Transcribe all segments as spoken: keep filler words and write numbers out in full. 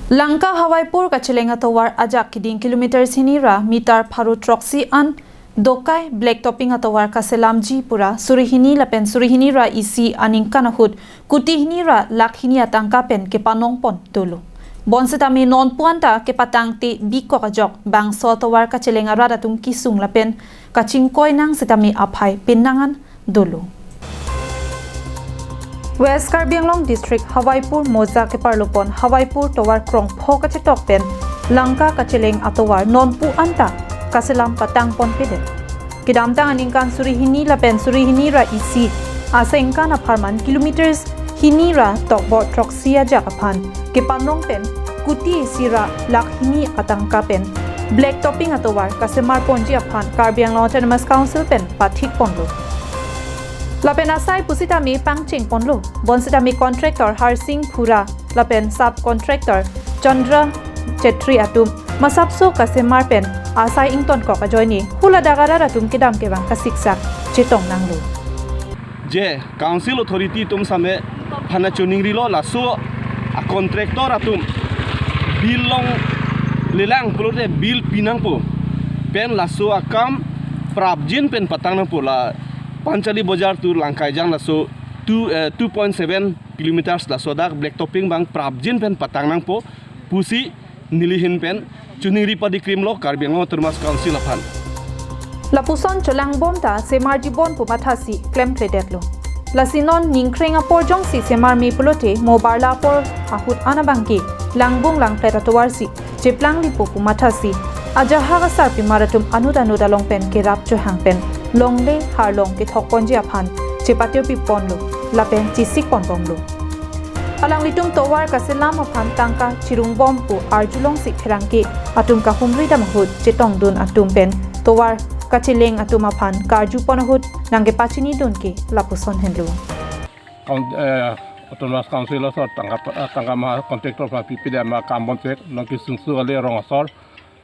Lanka Hawaipur kacheleng atovar ajak keding kilometer hini ra meter pharo throksi an dokai black topping atovar kaselamji pura suri hini lapen suri hini ra isi aningkan ahut kuti hini ra lakh hini atangka pen kepanong pon dolo. Bonsitame nonpu anta kepatangte bikok ajok bangso atovar kacheleng arat atum kesung lapen kachingkoi nang sitame aphai pinangan dolo. West Karbi Anglong District Hawaipur Moza keparlopon Hawaipur tovar krongpho kachetok pen Lanka kacheleng atovar nonpu anta kaselam patang ponpedet. Kedamtang aningkan suri hini lapen suri hini ra isi asengkan apharman kilometers hini ra tokbo throksi ajak aphan kepanong pen kuti isi ra lakh hini atangka pen black topping atovar kasemar ponji aphan Karbi Anglong Autonomous Council pen pathik ponlo. Lapen asai pusitame pangcheng ponlo. Bonsitame contractor Harsing Phura lapen subcontractor Chandra Chetri atum masapso kasemar pen asai ingtonkok ajoine hula dagarar atum kedam kevang kasiksak chetong nanglo. Je council authority atum same phana chuningrilo laso a contractor atum bill longle lang pulote bill pinangpo pen laso akam prapjin pen patang nangpo, la Panchali Bazar to Langkaijang laso two, eh, two point seven kilometers laso dak black topping abang prapjin pen patang nangpo pusi neli ahin pen chuningri padikrimlo Karbi Anglong Autonomous Council aphan. Lapuson cholangbom ta semarjibom pu mathasi klemkledetlo. Lasi non ningkreng apor jongsi semarme pulote mo barla apor ahut an abangke langbung langplet atovarsi cheplanglepo pu mathasi ajahak asarpimar atum anut anut along pen kerap chohang pen longle harlong kethok ponji aphan chepatiopi ponlo lapen chesik ponbomlo. Alanglitum tovar kaselam aphan tangka chirungbom pu arjulongsi pherangke atum kahumri dam ahut chetongdun atum pen tovar kacheleng atum aphan karju pon ahut nangkepachinidun ke lapuson henlo. Kaun-, eh, Autonomous Council asor tangka, tangka ma contractor aphan pipedet ma kam bom chek nangkesungsu kali rong asor.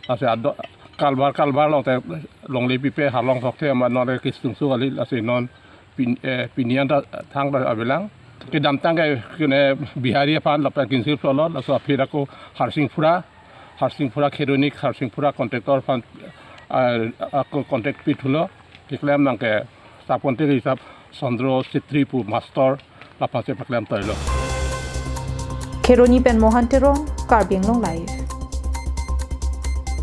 Lasi ado kalbar kalbar along te longle pipe harlong thokte ma non le kesungsu kali, lasi non pin, eh, pini anta thangta avelang. Kedamtang ke kene Bihari aphan lapen kingsir flolot laso aphi ako Harsing Phura, Harsing Phura Kheroni, Harsing Phura contractor aphan, eh, ako contract pithulo. Keklem nangke sub contractor hisap Chandra Chetri pu master laphan si paklem toilo. Kheroni pen Mohan Teron, Karbi Anglong Live.